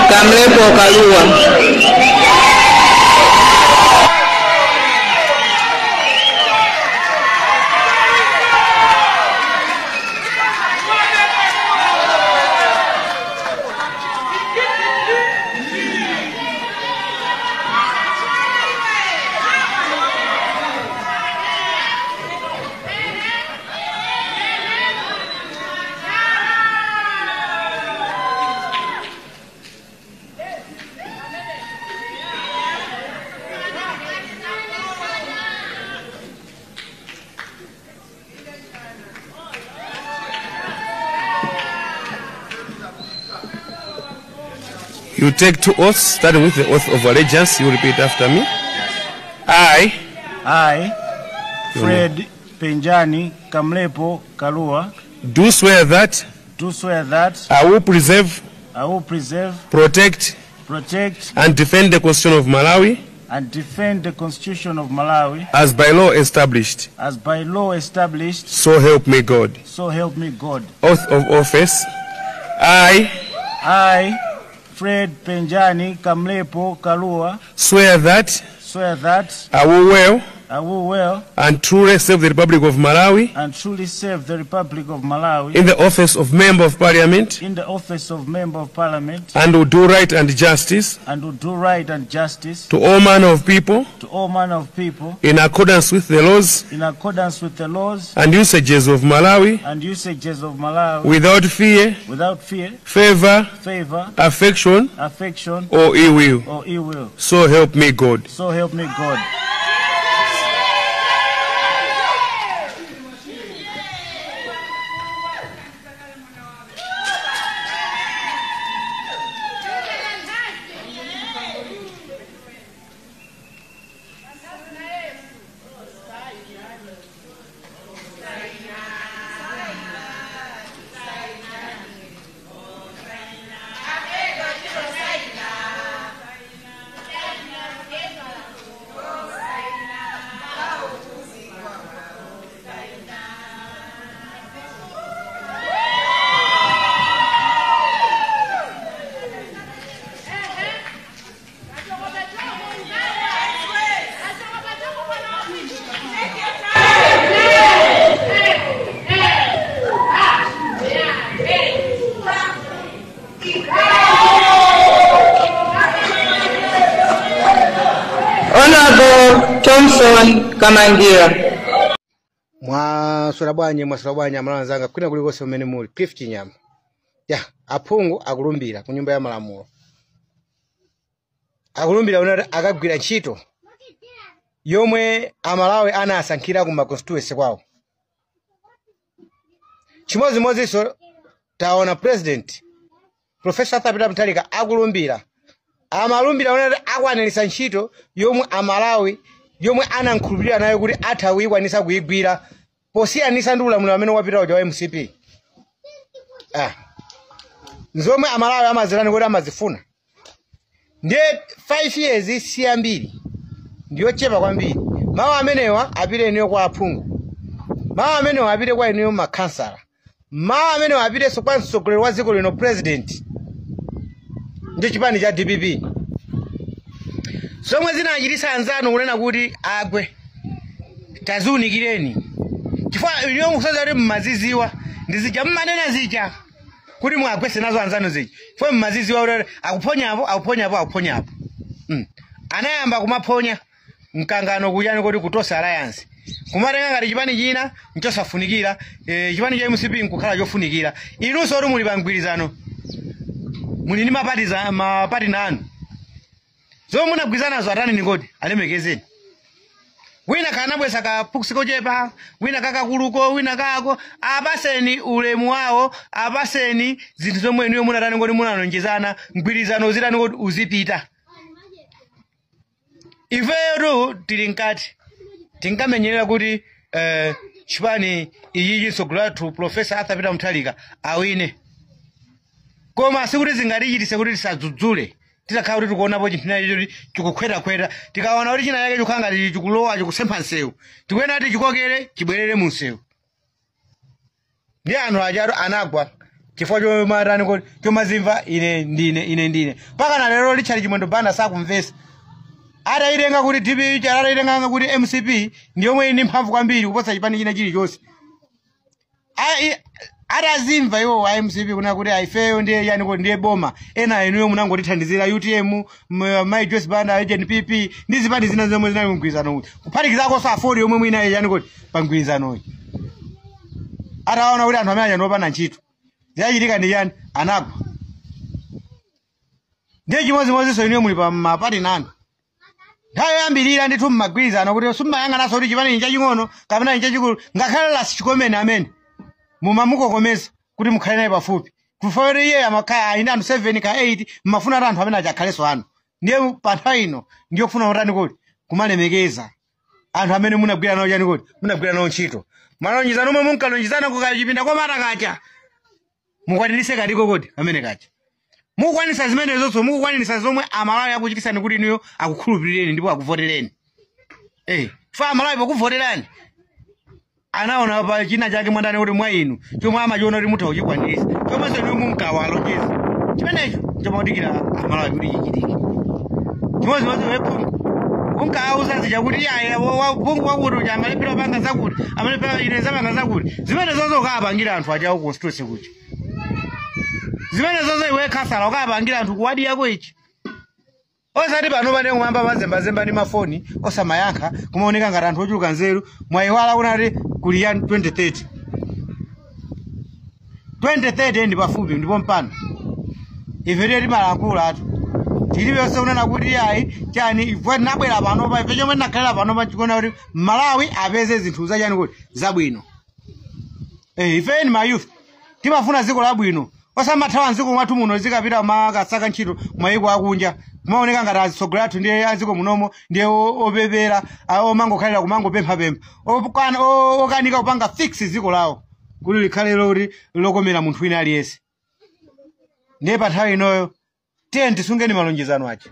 Kamlepo Kalua. You take two oaths, starting with the oath of allegiance. You repeat after me. I, Fred Penjani Kamlepo Kalua, do swear that do swear that I will preserve, I will preserve, protect, protect, and defend the Constitution of Malawi and defend the Constitution of Malawi as by law established. as by law established. So help me God. So help me God. Oath of office. I, Fred Penjani Kamlepo Kalua, Swear that swear that I will well I will well and truly serve the Republic of Malawi and truly serve the Republic of Malawi in the office of Member of Parliament in the office of Member of Parliament and will do right and justice and will do right and justice to all manner of people to all manner of people in accordance with the laws in accordance with the laws and usages of Malawi and usages of Malawi without fear, without fear, favor, favor, affection, affection, or ill will. or ill will. So help me God. So help me God. Honorable Thompson Kamangira. Mwaswera bwanji, mwaswera bwanji amalawi anzanga kwina kulikonse umene muli. Cliff Chinyama ya aphungu akulumbira ku nyumba ya malamulo, akulumbira unati akagwira ntchito yomwe amalawi anasankhira ku ma constituency kwawo. Chimodzimodzinso taona President Professor Arthur Peter Mutharika akulumbira, amalumbira unati akwaniritsa ntchito yomwe amalawi yomwe anankhulupirira nayo kuti atha kuyikwanisa kuyigwira posiyanisa ndi ulamuliro amene wapita uja wa MCP. Nzomwe amalawi amazirani kuti amazifuna. Ndiye 5 years si ambiri, ndiyochepa kwambiri. Mawu amenewa apite inuyo kwa aphungu, mawu amenewa apite kwa inuyo makhansala, mawu amenewa apitenso kwa mtsogoleri wa dziko lino President ndi chipani cha DPP. Zomwe zinachititsa anzanu kunena kuti agwe, taziunikireni chifukwa inuyo mukusoza kuti mmaziziwa ndizija mmanena zija kuti mwagwese nazo anzanu zija, chifukwa mmaziziwa kuti akuphonyapo, akuphonyapo, akuphonyapo. Anayamba kumaphonya mkangano kuyani kuti kutosa alliance kumatenga ngati chipani china nchosafunikira, chipani cha MCP nkukhala chofunikira. Inunso kuti muli pa mgwirizano, muli ndi mapati nanu zomwe munagwirizanazo atani nikodi alemekezeni. Wina kanabwesa kapukusi kochepa, wina kakakuluko, wina kako, apaseni ulemu wawo, apaseni zinthu zomwe inuyo munatani ngoti munalonjezana, mgwirizano uzitani ngoti uzipita. Ifeyo tili nkati tinkamenyerera kuti chipani ichi chitsogolo lathu Professor Arthur Peter Mutharika awine, koma sikuti zingatichitise kuti tisadzudzule. Titakhala kuti tikuonapo chinthu china choti chikukhwetakhweta, tikaona kuti china chake chikukhala ngati chikulowa chikusempha msewu, tikuyenera kuti chikokere chibwerere mu msewu. Ndi anthu ajatu anagwa Chifukwa chomatani kuti chomazimva ine ndine, ine ndine. Mpaka na lero Richard Chimwendo Banda sakumvesa. Atayitenga kuti DPP, atayitenga kuti MCP ndi yomwe ili ndi mphamvu kwambiri kuposa chipani china chilichonse. Atazimva iwo a MCP kuna kuti aifeyo ndiye yani kuti ndiye boma, ena inuyo munangotithandizira UTM, Mai Joyce Banda, Agent PP ndi zipani zina zomwe zinali mgwirizano uyu, kuphatikizako AFORD yomwe mwina yani kuti pa mgwirizano uyu. Ataona kuti anthu amene aja ndiopanda ntchito, zinachitika ndi chani? Anagwa. Ndiye chimodzimodzinso inuyo muli pa mapati nanu. Nthawi yoyambirira ndithu mmagwirizano kuti simmayang'ananso kuti chipani ichi chaching'ono kapena ichi chachikulu, ngakhale Lasi Chikomeni amene mumamukokomeza kuti mukhale naye pafupi, kufa kuti iye amakhala ali ndi anthu 7 ka 8, mmafuna kuti anthu amene aja akhalenso anu. Ndiye pa nthawi ino ndiyo kufuna kutani kuti kumalemekeza anthu amene munagwira nawo chani kuti munagwira nawo ntchito. Malonjezano omwe munkalonjezana kukachipinda komata kacha, mukwanirise katiko kodi amene kacha mukukwanisa zimenezonso, mukukwanisa zomwe Amalawi akuchitisani kuti inuyo akukhulupirireni ndipo akuvotereni. Fa Amalawi pokuvoterani anaona pa china chake mwandani kuti mwa inu chomwe amachiona kuti mutha kuchikwanirisa, chomwenso inuyo munkawalonjeza chimenecho chomaudikira Amalawi kuti chichitike. Chimodzimodzi wephungu unkauza zija kuti iyaye phungu wakuti uja amalephera panga zakuti, amalephera ine zapanga zakuti, zimene zonse ukapangira anthu aja ku constituency kuja, zimene zonse iwe khasala ukapangira anthu kuwadi yako ichi. Osati pano pane kumamba mazembazemba ndi mafoni osamayankha, kumaoneka ngati anthu ochuluka nzeru. Mwayiwala kunati kuli ya 2030. 2030 ndi pafupi, ndipo mpano ife tiye timalankhula atu tilibe kunena kuti ayi chani. Ife tinabwera panopa, ife chomwe tinakhalira panopa chikuona kuti Malawi apeze zinthu zachani kuti zabwino. Ife ni ma youth timafuna dziko labwino, osamathawa mdziko mwathu muno zikapita makasaka ntchito kumayiko akunja, kumaoneka ngati azitsogoleri athu ndiye aziko munomo ndiye opepera, omangokhalira kumangopemphapempha, okanika kupanga fix dziko lawo kuti likhale loti lokomera munthu wina aliyense. Ndiye pa nthawi inoyo tiye tisungeni malonjezano aja.